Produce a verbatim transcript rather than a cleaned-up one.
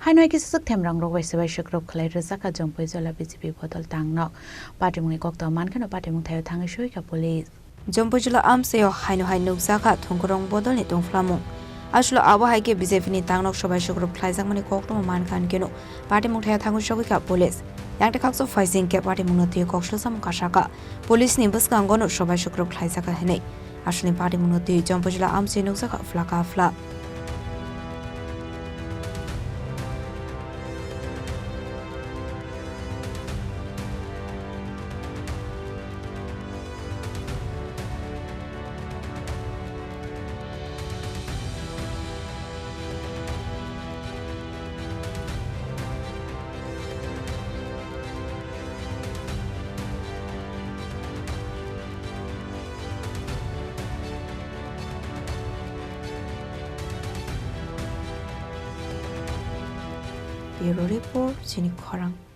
Haino hai kisa swk themrang rok bai swbai swkrwp khlai rwjak kha Jompuijala B J P bodol tangnok. Patimungni kokto mankheno patimung thaio thangwi soi kha police. Jompuijala amchaio haino hai nukjak kha thongkwrwng bodolni tongphlamung. Aswkle abo hai khe B J P ni tangnok swbai swkrwp khlaijakmani koktwma mankha hinkhe no patimung thaio thangwi sogwi kha police. Yang tei khakchok phaising khe patimungno twiwi kok swlwksamung kha sakha. Police ni bwskango no swbai swkrwp khlaijak kha hinwi. Aswkni patimungno twiwi Jompuijala amchai nukjak kha phlaka phlak. Bureau Report, chini khorang.